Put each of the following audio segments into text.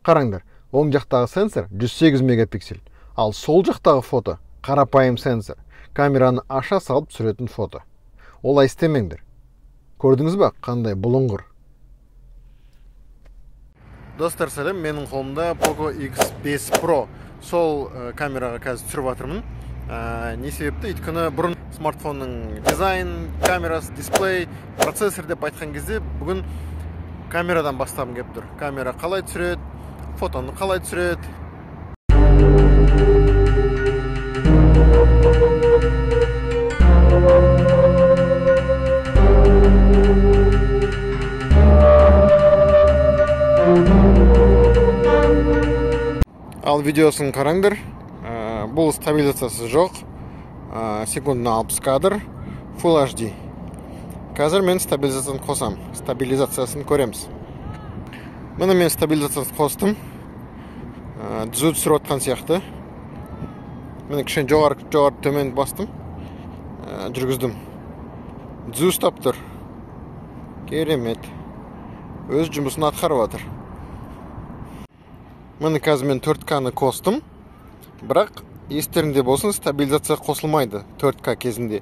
Қараңдар, оң жақтағы сенсор 108 мегапиксель, ал сол жақтағы фото қарапайым сенсор, камераны аша салып түсіретін фото. Олай істемеңдер. Көрдіңіз ба, қандай бұлыңғыр. Достар, сәлем, менің қолымда Poco X5 Pro. Сол камераға қазір түсіріп жатырмын. Не себепті? Өйткені бұрын смартфонның дизайн, камерасы, дисплей, процессор деп айтқан кезде бүгін камерадан бастағым келіп тұр. Камера қалай түсіреді, фотоны қалай түсіреді. Ал видеосын қараңдар. Бұл стабилизациясы жоқ. Секундына 60 кадр, Full HD. Қазір мен стабилизацияны қосам. Стабилизациясын көреміз. Міне мен стабилизациясын қостым. Түзу түсіріп отқан сияқты. Міне кішкене жоғары төмен бастым. Жүргіздім. Түзу ұстап тұр. Керемет. Өз жұмысын атқарып жатыр. Міне қазір мен 4К-ны қостым. Бірақ естеріңде болсын, стабилизация қосылмайды 4К кезінде.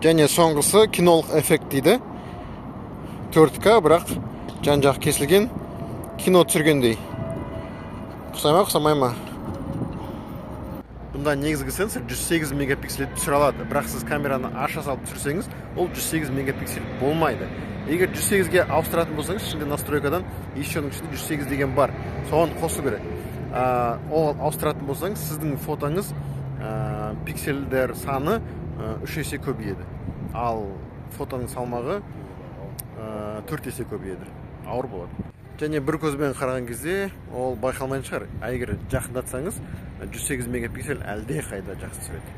Және соңғысы кинолық эффект дейді. 4К, бірақ жан-жақ кесілген, кино түсіргендей. Ұқсай ма, ұқсамай ма? Бұнда негізгі сенсор 108 мегапиксель түсіре алады. Бірақ сіз камераны аша салып түсірсеңіз, ол 108 мегапиксель болмайды. Егер 108-ге ауыстыратын болсаңыз, ішінде настройкадан еще-нің ішінде 108 деген бар. Соған қосу керек. Ол ауыстыратын болсаңыз, сіздің фотоңыз пиксельдер саны 3 есе көбейеді. Ал фотоның салмағы 4 есе көбейеді. Ауыр болады. Және бір көзбен қараған кезде ол байқалмайтын шығар. А егер жақындатсаңыз, 108 мегапиксель әлде қайда жақсы түсіреді.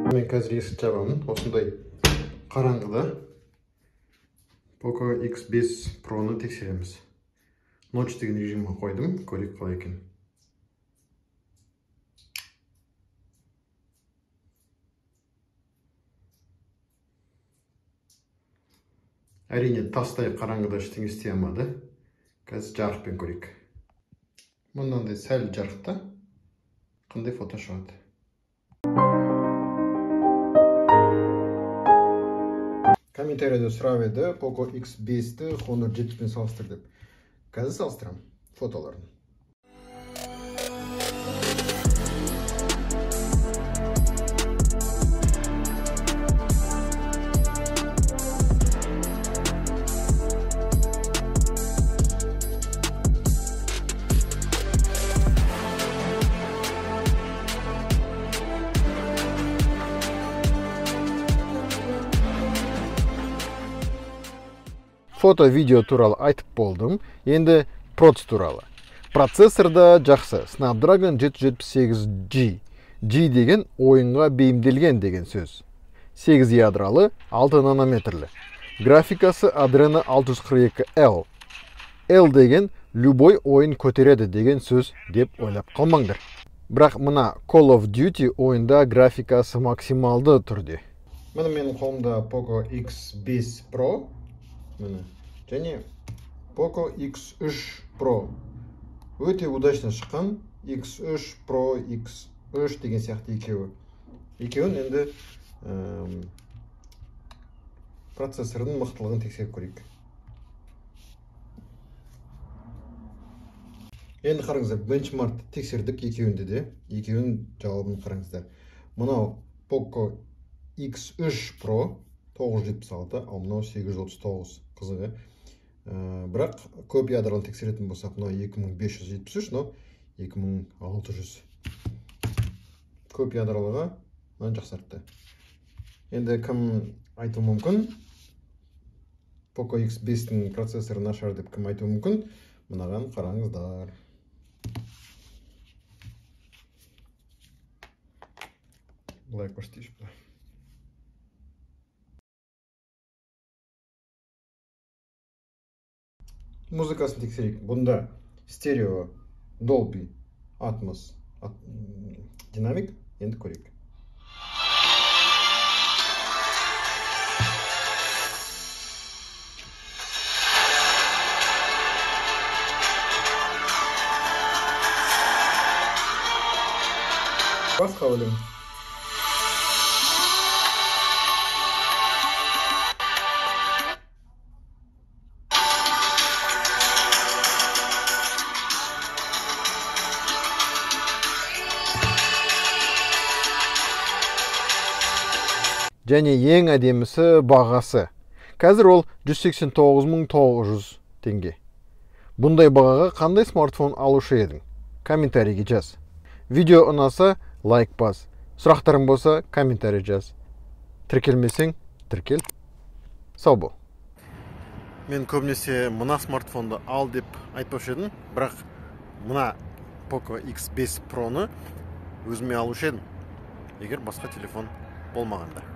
Мен қазір есік жабамын. Осындай қараңғыда Poco X5 Pro-ны тексереміз. Ночь деген режимге қойдым, көрейік қалай екен. Әрине тастай қараңғыда ештеңе істей алмады. Қазір жарықпен көрейік. Мынандай сәл жарықта қандай фото шығады. Комментарияда сұрап еді, Poco X5-ті Honor 7-пен салыстыр деп. Қазір салыстырамын фотоларын. Фото, видео туралы айтып болдым. Енді проц туралы. Процессор да жақсы. Snapdragon 778G. G деген ойынға бейімделген деген сөз. 8 ядралы, 6 нанометрлі. Графикасы Adreno 642L. L деген любой ойын көтереді деген сөз деп ойлап қалмаңдар. Бірақ мына Call of Duty ойында графикасы максималды түрде. Міне менің қолымда Poco X5 Pro. Міне. Және Poco X3 Pro. Өте удачно шыққан X3 Pro, X3 деген сияқты екеуі. Екеуін енді процессордың мықтылығын тексеріп көрейік. Енді қараңыздар, бенчмаркты тексердік екеуінде де. Екеуінің жауабын қараңыздар. Мынау Poco X3 Pro 976, ал мынау 839, қызығы. Бірақ көп ядраны тексеретін болсақ, мынау 2573, мынау 2600. Көп ядралыға мынаны жақсартты. Енді кім айтуы мүмкін? Poco X5-тің процессоры нашар деп кім айтуы мүмкін? Мынаған қараңыздар. Былай көрсетейінші. Музыкасын тексерейік. Бұнда стерео Dolby Atmos динамик. Енді көрейік. Басқа өлең. Және ең әдемісі бағасы. Қазір ол 189 900 теңге. Бұндай бағаға қандай смартфон алушы едің? Комментарийге жаз. Видео ұнаса лайк бас. Сұрақтарың болса комментарий жаз. Тіркелмесең тіркел. Сау бол. Мен көбінесе мына смартфонды ал деп айтпаушы едім, бірақ мына Poco X5 Pro-ны өзіме алушы едім, егер басқа телефон болмағанда.